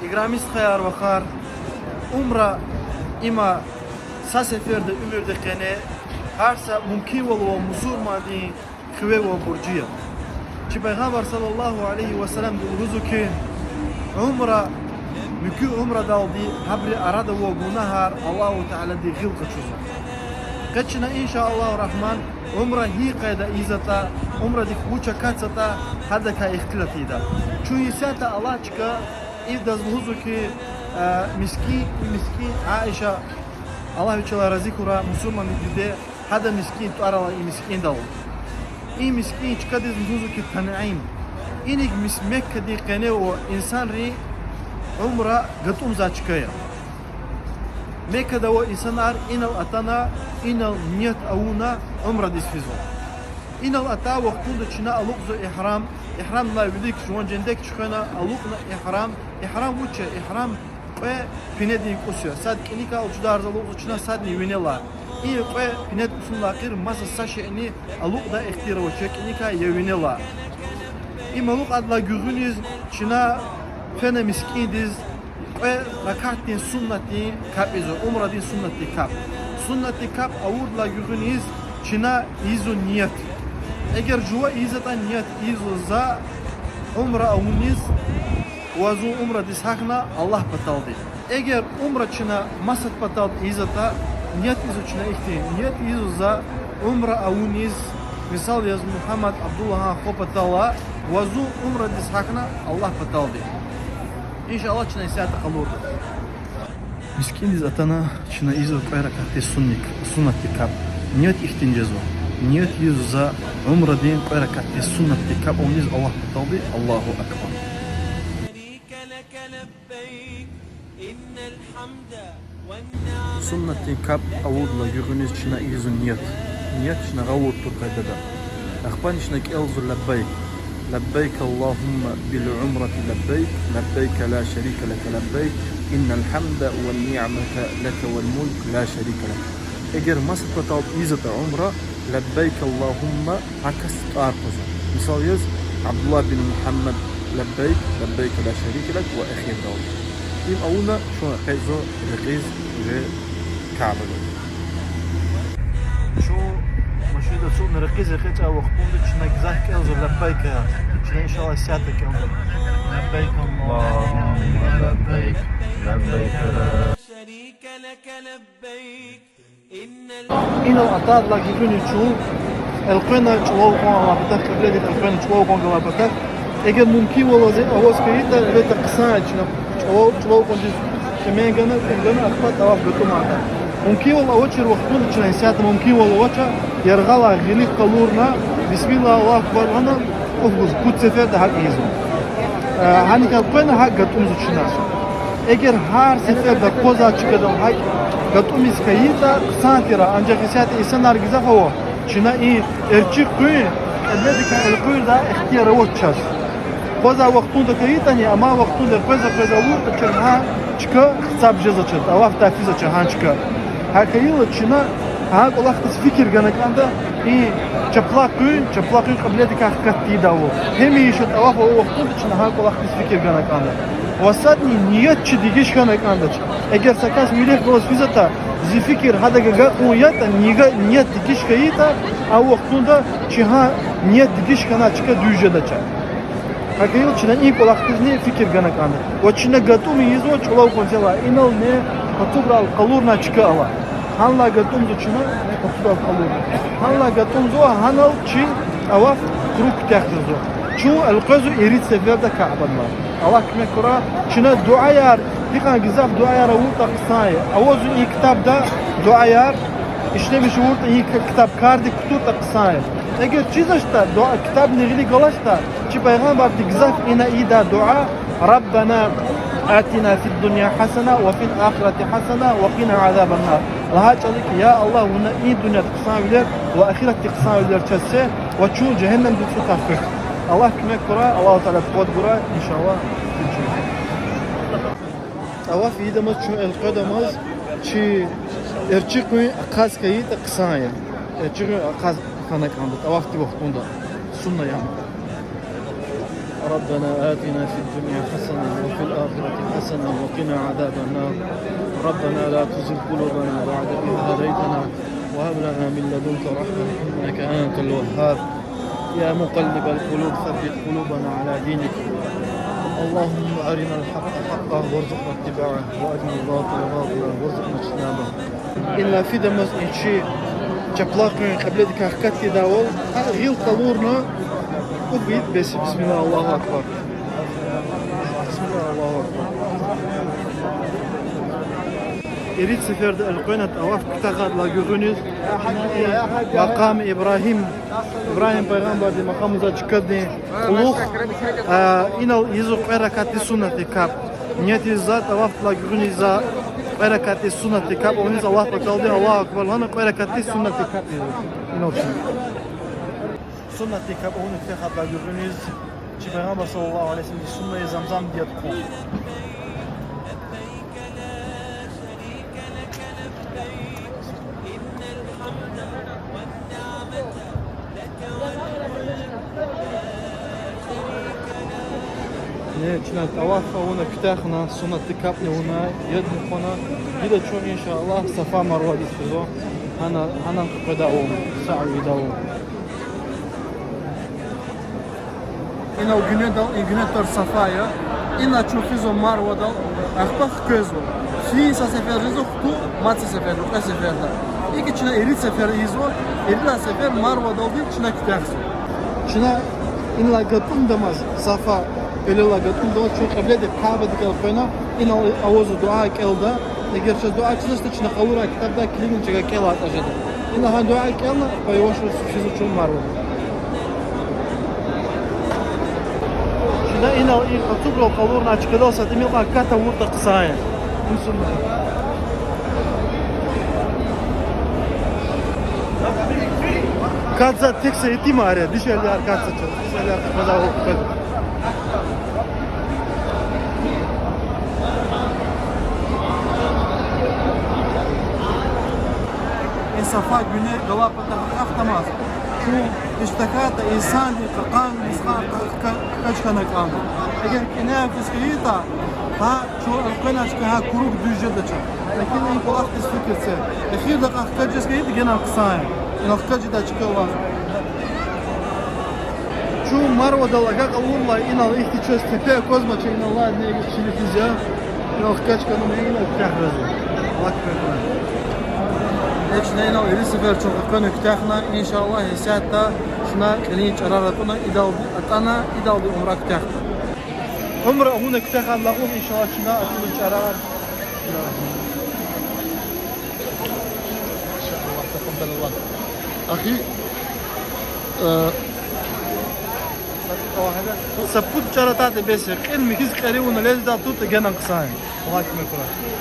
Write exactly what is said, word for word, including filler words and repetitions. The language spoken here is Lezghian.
Играми стхаяр-вахар, умра им са сеферда уьмуьрда къене гьар са мумкинвал авай мусурмандин хиве авай буржи я. Чи Пайгъамбар صلى الله عليه وسلمди лугьузва хьи, умра, муькуь умрадалди гьабурун арада авай гунагьар Аллагьу Таалади гъил къачузва. Къе чна, إن شاء الله الرحمن, умра гьи къайдада ийизватӀа, умрадик вуч акатзаватӀа, гьадакай ихтилат ийида. Чун исятда алай чка, идаз лугьузва хьи, э, мискӀин, и мискӀин Аиша, Аллагь вичелай рази хьурай, мусурманрин диде, гьадан мискӀин тӀвар алай и мискӀиндал. И мискӀин чкадиз лугьузва хьи ТанӀим. Иник мис-, Меккадин къене авай инсанри умра гатӀумзавай чка я. Меккада авай инсанар инал атана, инал ният авуна умрадиз физва. Инал атай вахтунда чна алукӀзава игьрам, игьрамдилай вилик жуван жендек чуьхвена, алукӀна игьрам. Игьрам вуч я? Игьрам кьве пинедин кӀус я. Сад кӀаникай алчударзава алукӀзава чна, садни винелай. И кьве пинедин кӀусунилай гъейри маса са шейни алукӀдай ихтияр авач, я кӀаникай, я винелай. Им алукӀайдалай гуьгъуьниз чна фена мискӀиндиз, кьве ракатдин суннатдин капӀ ийизва, умрадин суннатдин капӀ. Суннатдин капӀ авурдалай гуьгъуьниз чна ийизва ният. Эгер жува ийизватӀа, ният ийизва за умра авуниз ва зун умрадиз гьахьна Аллагь паталди. Эгер умра чна масад патал ийизватӀа, ният ийизва чна ихьтин: ният ийизва за умра авуниз, мисал яз, Мугьаммад Абдуллагьан хва патал, ва зун умрадиз гьахьна Аллагь паталди. إن شاء الله, чна исятда къалурда. МискӀиндиз атана, чна ийизва кьве ракатдин сунник-, суннатдин капӀ. Ният ихьтин жезва: ният ийизва за умрадин кьве ракатдин суннатдин капӀ авуниз Аллагь паталди. الله أكبر. Суннатдин капӀ авурдалай гуьгъуьниз чна ийизва ният. Ният чна гъавурда тир къайдада. Ахпани чна кӀелзава لبيك. لبيك اللهم بالعمرة لبيك، لبيك لا شريك لك لبيك، إن الحمد والنعمة لك والملك لا شريك لك. Эгер масад патал ийизватӀа умра, لبيك اللهم, гьа касдин тӀвар къвезва. Мисал яз, عبد الله بن محمد لبيك، لبيك لا شريك لك ва эхирдал. Им авуна чун экъечӀзава рекьиз уже Кябеда. Чун машинда ацукьна рекьиз экъечӀай вахтунда чна гзаф кӀелзава لبيك. Чна, إن شاء الله, исятда кӀелда: لبيك اللهم لبيك، لبيك لا Инал атайдалай гуьгъуьниз чун элкъвена чӀулав кьван галай патахъ, кьибледихъ элкъвена чӀулав кьван галай патахъ. Эгер мумкинвал аваз хьайитӀа, гьелбетда, хъсан я чна чӀулав, чӀулав кьвандиз тӀемен гана, тӀемен гана, ахпа тӀаваф гатӀумайда. Мумкинвал авачир вахтунда чна, исятда мумкинвал авач, яргъалай гъилик къалурна, بسم الله، الله أكبر лагьана, кӀуф гуз, пуд сеферда гьакӀ ийизва. Э, гьаник элкъвена гьакӀ гатӀумзава чна. Эгер гьар сеферда къвазвай чкадал гьакӀ гатӀумиз хьайитӀа, хъсан тир, анжах исятда инсанар гзаф ава, чна и эрчӀи къуьн кьибледикай элкъуьрдай ихтияр авач чаз. Къвазвай вахтунда хьайитӀани, амай вахтунда къвез-къвез авуртӀа, чаз гьа чка гьисаб жезвач, тӀавафдай физвач гьа чка. ГьакӀ хьайила чна гьа кӀвалахдиз фикир гана кӀанда, и чапла къуьн, чапла къуьн кьибледикай хкат тийидайвал. Гьамиша тӀаваф авай вахтунда чна гьа кӀвалахдиз фикир гана кӀанда. Ва садни ният чи дегиш хьана кӀандач. Эгер са кас вилик галаз физватӀа, зи фикир гьадак агакьун ятӀа, нига-, ният дегиш хьайитӀа, а вахтунда чи гьа ният дегиш хьана чка дуьз жедач. ГьакӀ хьайила чна и кӀвалахдизни фикир гана кӀанда. Ва чна гатӀум ийизва чӀулав кьванцелай, инални патуграл къалурна чка ала. Гьанлай гатӀумзава чна, патуграл къалурна. Гьанлай гатӀумзава, гьанал чи тӀаваф круг куьтягь жезва. Чун элкъвезва ирид сеферда Кябедилай. Аллагь куьмек хьурай, чна дуьаяр, гьикьван гзаф дуьаяр авуртӀа хъсан я. Авазва и ктабда дуьаяр, ишлемиш авуртӀа и к-, ктаб кардик кутуртӀа хъсан я. Эгер чизвачтӀа, дуьа, ктабни гъиле галачтӀа, чи Пайгъамбарди гзаф ина ийидай дуьа: ربنا آتنا في الدنيا حسنة وفي الآخرة حسنة وقنا عذاب النار. Лагьай чӀал я хьи: я Аллагь, вуна и дуьньяда хъсанвилер ва ахиратда хъсанвилер чаз це ва чун жегьеннемдин цӀукай хуьх. Аллагь куьмек хьурай, Аллагьу Таала къуват гурай, إن شاء الله. ТӀаваф ийидамаз, чун элкъведамаз чи эрчӀи къуьн ахъаз хьайитӀа хъсан я. ЭрчӀи къуьн ахъаз хьана кӀанда тӀавафдин вахтунда. Сунна я. ربنا آتنا في الدنيا حسنة وفي الآخرة الآخرة حسنة وقنا عذاب النار. ربنا لا تزغ قلوبنا بعد إذ هديتنا وهب لنا من لدنك رحمة إنك أنت الوهاب. يا مقلب القلوب ثبت قلوبنا على دينك. اللهم أرنا الحق حقا وارزقنا اتباعه وأرنا الباطل باطلا وارزقنا اجتنابه. Инлай фидамаз и чи чапла къуьн кьибледикай хкатдайвал, гъил къалурна, угид бес, бисмилла, Аллагьу акбар. Бисмилла, Аллагьу акбар. Ирид сеферда элкъвена тӀаваф куьтягьайдалай гуьгъуьниз Макъам Ибрагьим, Ибрагьим пайгъамбардин макъамдилай чкадин кьулухъ, а, инал ийизва кьве ракатдин суннатдин капӀ. Ният ийизва тӀавафдилай гуьгъуьниз кьве ракатдин суннатдин капӀ авуниз Аллагь паталди, Аллагьу акбар лагьана кьве ракатдин суннатдин капӀ ийизва. Инал чна суннатдин капӀ авуна куьтягьайдалай гуьгъуьниз чи Пайгъамбар صلى الله عليه وسلمдин суннадин Замзамдин яд хъун. Э, чна тӀаваф авуна куьтягьна, суннатдин капӀни авуна, ядни хъвана, гила чун, иншаллагь, Сафа Марвадиз физва, гьана, гьанал къекъведа авун, саъй ийида авун. Инал гуьнедал, и гуьнетар Сафа я. Ина чун физва Марвадал, ахпа хквезва. Фин са сефер жезва, хтун мад са сеферда, кьве сеферда. ИкӀ чна ирид сефер ийизва, ирид сефер Марвадалди чна куьтягьзава. Чна инлай гатӀундамаз, Сафа пелелай гатӀундамаз, чун кьибледихъ, Каабадихъ элкъвена, инал авазва дуьа кӀелда. Эгер чаз дуьа чизвачтӀа, чна къалурай ктабдай килигна чавай кӀелайтӀа жеда. Ина гьа дуьа кӀелна, пайваш физва чун Марвада. Чна инал и къацуграл къалурна а чкадал са тӀимил кьван кат авуртӀа хъсан я. Кат за тек са итимар я, дишегьлияр кат за чаз, дишегьлияр къвезвай вахт. И Сафа гуьне галай патахъ ахтамаз, чун иштаката инсандин кьакьан мискьан хкаж хьана кӀанда. Эгер кӀаняй физ хьайитӀа, гьа чун элкъвеначка гьа круг дуьз жедач. Лекин и кӀвалахдиз фикир це. Эхирдал хкаж жез хьайитӀа, генани хъсан я. Инал хкаж жедай чка аваз. Чун Марвадал агакьайла, инал ихьтин чаз тепе аквазмач, инал ладни чили физ я. Инал хкаж хьана, инал куьтягьзава. Э, чна инал ирид сефер чун къекъвена куьтягьна, иншаллагь, исятда чна кьилин чӀарар атӀуна, идалди атӀана, идалди умра куьтягьда. Умра авуна куьтягьайдалай кьулухъ, иншаллагь, чна атӀуна чӀарар. Ахи, э, са пуд чӀар атайди бес я, кьил михьиз кьери авуна лезда тута генани хъсан я. Аллагь куьмек хьурай.